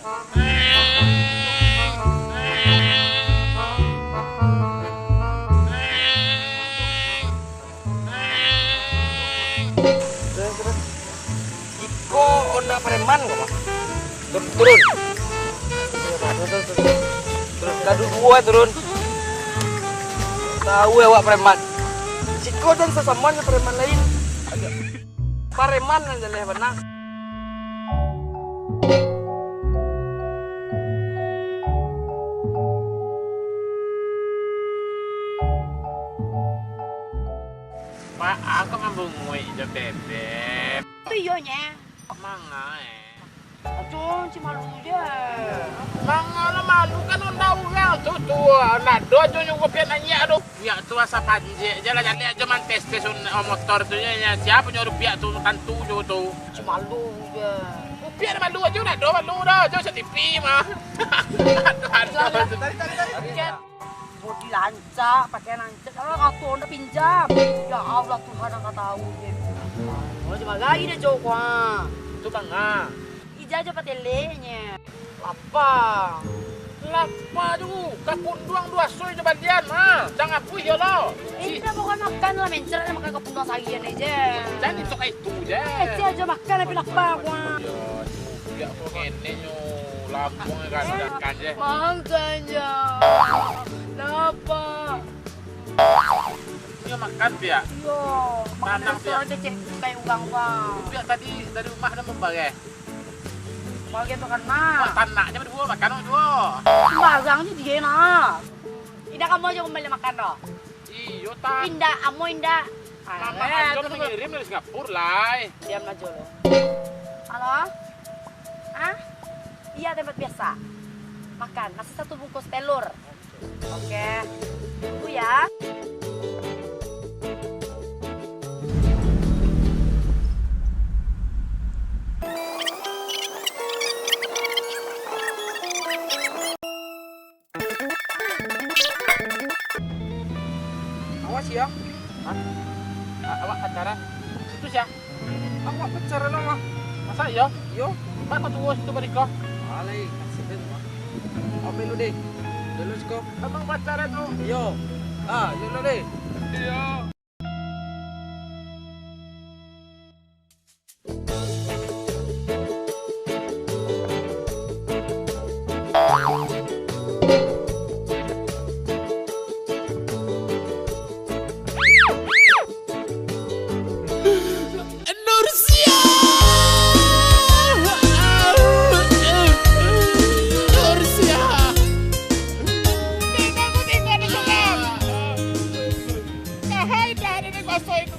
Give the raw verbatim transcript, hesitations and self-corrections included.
Iko onda preman ko, Mak. Tur-, turun. Turun. Ka duo-duo turun. Tahu awak preman. Siko jan sasamoan jo preman lain. Pareman nan jaleh bana. Mak, aku mambunguik jo bebek. Tu iyo, Nyeh. Manga, eh. Aduh, cik malu je. Manga lah malu kan, onda urang tu, tu. Ndak ado jo nyo rupiah naiak tu. Rupiah tu asa panjek je lah, jaleh ajo mantes-tes un-, motor tu je. Sia punyo rupiah tu, tantu jo tu. Cik malu je. Rupiah ndak malu ajo, ndak ado malu dah. Jo C T V mah. Aduh, aduh. Tarik, tarik, tarik. Bodi rancak, pakaian rancak, kalau kato ndak pinjam. Ya Allah, Tuhan nan ka tahu je. Oh, cuma gai deh, Cok, wah. Tu manga. Ija jo pateleknyo. Lapa. Lapa tu, kapunduang duo asoi jo balian, ha. Jangan apuih yo lo. Indak, pokoknyo makan lah, mencer makan kapunduang sagian aja. Jadi sok itu je. Eh, sia aja makan, tapi lapa, wah. Ya, Biak ko ngeneknyo, labuang kan, makan je. Makan je. Lapa. Iyo makan, Biak. Iyo, makan. Tanang, Biak. Aja cek kayak urang, Bang. Biak tadi dari rumah dah membareh. Bareh tu kan, Mak. Mak, tanaknyo baduo, makan baduo. Sembarang je dia, nak. Indak, kamu aja kembali makan, doh. Iyo, ta. Indak, amo indak. Mamak Ajo tu mangirim dari Singapura, lai. Diam aja lo. Halo? Ah? Iya, tempat biasa. Makan, nasi satu bungkus telur. Oke. Tunggu ya. Awas yo. Hah? A-, awak pacaran? Situ sia? Awak pacaran, Mak. Masa iyo? Iyo. Mak, kau tunggu situ bariko. Alai, kasih deh, Mak. Apa lu deh? Dulu siko. Abang pacaran tu. Iyo. Ah, lu deh. Iyo. Nursia! Nursia! Tengok, tengok, tengok, tengok. Kahai dah ada di kuasa itu.